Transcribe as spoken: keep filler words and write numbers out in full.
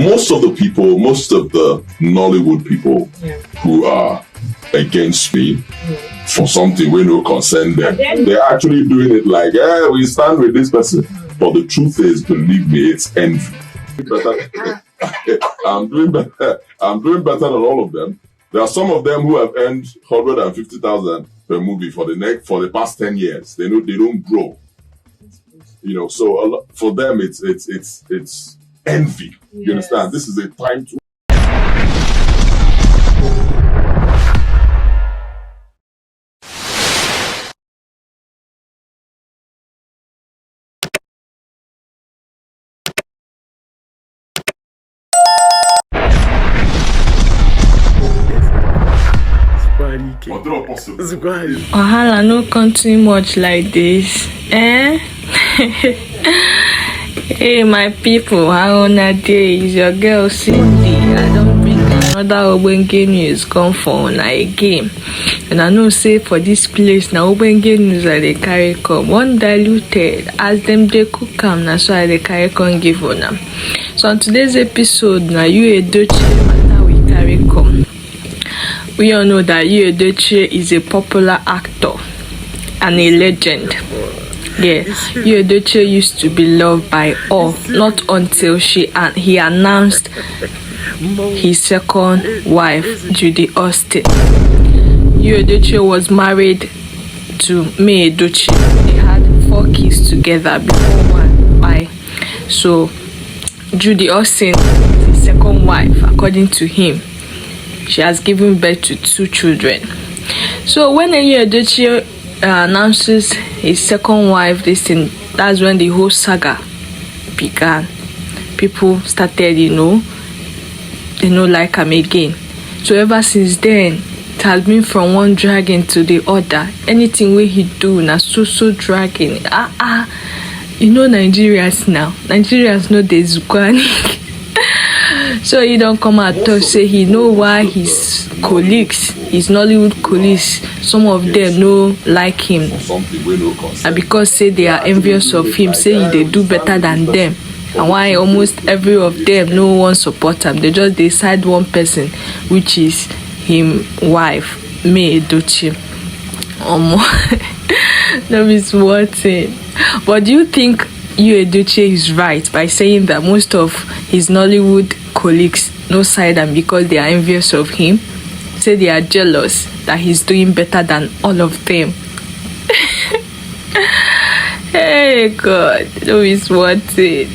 Most of the people, most of the Nollywood people who are against me for something wey no concern them, they're actually doing it like, "Eh, we stand with this person." But the truth is, believe me, it's envy. I'm doing better. I'm doing better than all of them. There are some of them who have earned hundred and fifty thousand per movie for the next, for the past ten years. They know they don't grow. You know, so a lot, for them, it's it's it's it's envy. You understand? This is a time to Wahala no come too much like this, eh? Hey, my people, how una dey? Is your girl Cindy. I don bring another ogbonge news come for una again. And I know say for this place na ogbonge news I dey carry come. One diluted, as dem dey cook am, na so I dey carry come give una. So on today's episode, na Yul Edochie matter we carry come. We all know that Yul Edochie is a popular actor and a legend. Yeah, Yul Edochie used to be loved by all, not until she and he announced his second wife, Judy Austin. Yul Edochie was married to May Edochie. They had four kids together before one by so Judy Austin is his second wife, according to him. She has given birth to two children. So when Enyi Edochie uh, announces his second wife, this thing, that's when the whole saga began. People started, you know, they no like him again. So ever since then, it has been from one dragging to the other. Anything wey he do na so so dragging. Ah ah, you know Nigerians now. Nigerians know the zukwani. So he don come out talk say he know why his colleagues, his Nollywood colleagues, some of them no like him. And because say they are envious of him, say he dey do better than them. And why almost every of them no wan support am. They just dey side one person, which is him wife, May Edochie. Omo, no be small thing. But do you think Yul Edochie is right by saying that most of his Nollywood colleagues no side am because they are envious of him? Say they are jealous that he's doing better than all of them. Hey God, no be small thing.